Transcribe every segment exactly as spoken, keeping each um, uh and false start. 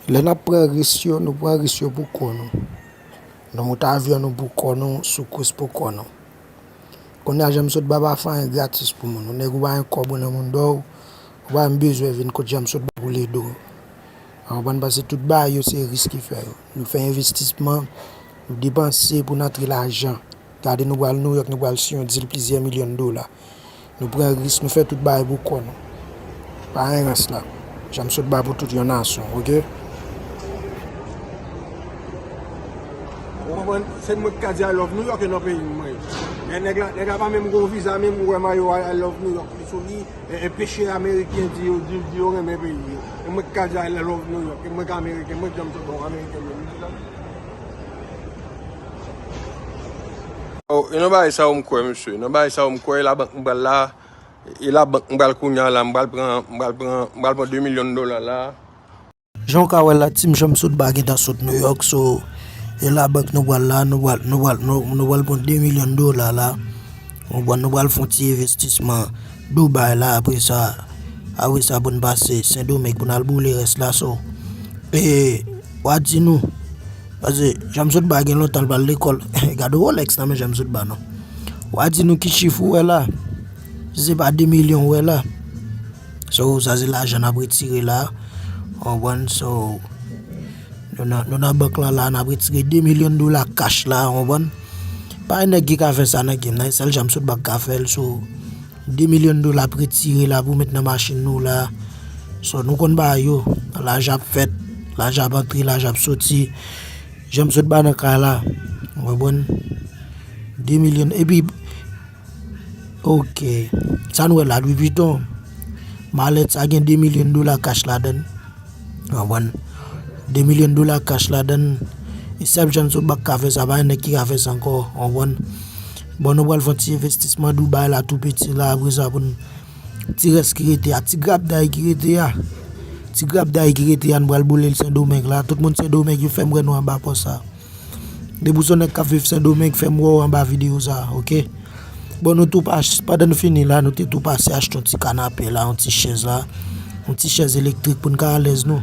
Lè n ap pran risk yo, nou pran risk yo pou kò nou. Nou moute avyon nou pou kò nou, sou kous pou kò nou. Kounye a, Janm Sot Ba pa fè anyen gratis pou moun. Yon nèg ou pa gen kòb ou nan mounda w, ou pa menm bezwen vin kot Janm Sot Ba pou l ede w. Ou konprann, paske tout bagay yo se risk ki fè yo. Nou fè envestisman, nou depanse pou n antre lajan. Gade, nou pral Nouyòk, nou pral siyen yon dil plizyè milyon dola. Nou pran risk, nou fè tout bagay pou kò nou. Pa gen rans la. Janm Sot Ba pou tout yon nasyon, oke? Ou konprann? Se mwen ki ka di I love New York e nan peyi m mwen ye. Men nèg la, nèg la pa menm gon viza, menm ou wè mayo I love New York li sou li, e, e peche ameriken di yo, di, di yo renmen peyi yo. E mwen ki ka di I love New York, e mwen ki ameriken, mwen ki Janm Sot Ba, ameriken menm. Oh, e nan bagay sa yo m kwè, mesye. Nan bagay sa yo m kwè, e labank m pral la, e labank m pral kounye a la, m pral pran, m pral pran, m pral pran de milyon dola la. Jan w ka wè la, Team Janm Sot Ba gentan sot Nouyòk, so, e labank nou pral la, nou pral, nou pral, nou, nou pral pran de milyon dola la. Ou konprann, nou pral fè yon ti envestisman Dubai la, apre sa, apre sa pou n pase Sendomeng pou n al boule rès la, so. E, w a di nou, paske Janm Sot Ba gen lontan l pral lekòl. Gade Rolex nan men Janm Sot Ba non. W a di nou ki chif ou wè la. Si se pa de milyon ou wè la. So, sa se lajan n ap retire la. Ou konprann? So, nou nan, nou nan bank lan la, n ap retire de milyon dola cash la, ou konprann? Pa gen nèg ki ka fè sa nan game nan, e sèl Janm Sot Ba k ka fè l, so, de milyon dola ap retire la pou met nan machin nou la. So, nou konn bagay yo, lajan ap fèt, lajan ap antre, lajan ap soti. Janm Sot Ba nan kay la, ou konprann? De milyon, epi, oke. Sa nou wè la, Louis Vuitton. Malèt sa gen de milyon dola cash ladan l. Ou konprann? De milyon dola cash ladan l. E sèl Janm Sot Ba k ka fè sa, pa gen nèg ki ka fè sa ankò. Ou konprann? Bon, nou pral fè yon ti envestisman Dubai la, tou piti la, apre sa pou n ti rès ki rete a, ti grap day ki rete a. Ti grap day ki rete a, nou pral boule l Sendomeng la. Tout moun Sendomeng, yo fè m wè nou anba pò sa. Depi w se yon nèg k ap viv Sendomeng, fè m wè w anba videyo sa, oke? Bon, nou tou pa, pandan nou fini la, nou te tou pase achte yon ti kanape la, yon ti chèz la, yon ti chèz elektrik pou n ka alèz nou.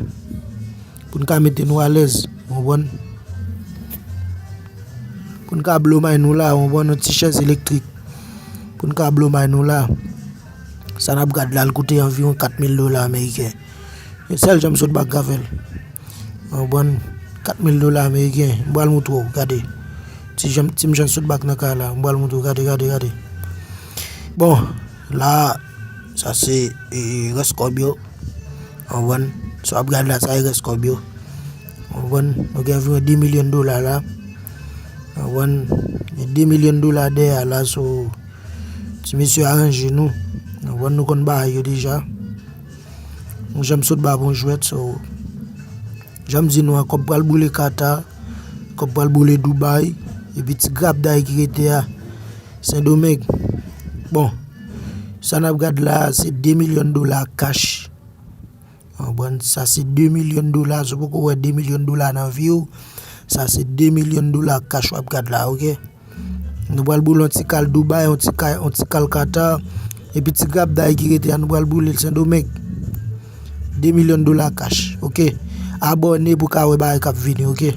Pou n ka mete nou alèz, ou konprann? Pou n ka blow mind nou la, ou konprann, yon ti chèz elektrik. Pou n ka blow mind nou la. Sa n ap gad la, l koute anviwon kat mil dola ameriken. E sèl Janm Sot Ba k ka fè l. Ou konprann? Kat mil dola ameriken. M pral moutre w, gade. Ti Janm, Team Janm Sot Ba k nan kay la. M pral moutre w, gade, gade, gade. Bon, la, sa se, e, rès kòb yo. Ou konprann? Sa w ap gad la, sa e rès kòb yo. Ou konprann? Nou gen anviwon de milyon dola la. Ou konprann? Gen de milyon dola dèyè a la, so, ti mesye aranje nou. Ou konprann? Nou konn bagay yo deja. Nou Janm Sot Ba bon jwèt, so, jan m di nou an, kòb pral boule Qatar, kòb pral boule Dubai, epi ti grap day ki rete a, Sendomeng. Bon, sa n ap gad la, se de milyon dola cash. Ou konprann? Sa se de milyon dola. Si w poko wè de milyon dola nan vi w, sa se de milyon dola cash w ap gad la, oke? Nou pral boule yon ti kal Dubai, yon ti kal, yon ti kal Qatar, epi ti grap day ki rete a, nou pral boule l Sendomeng. De milyon dola cash, oke? Abòne pou w ka wè bagay k ap vini, oke?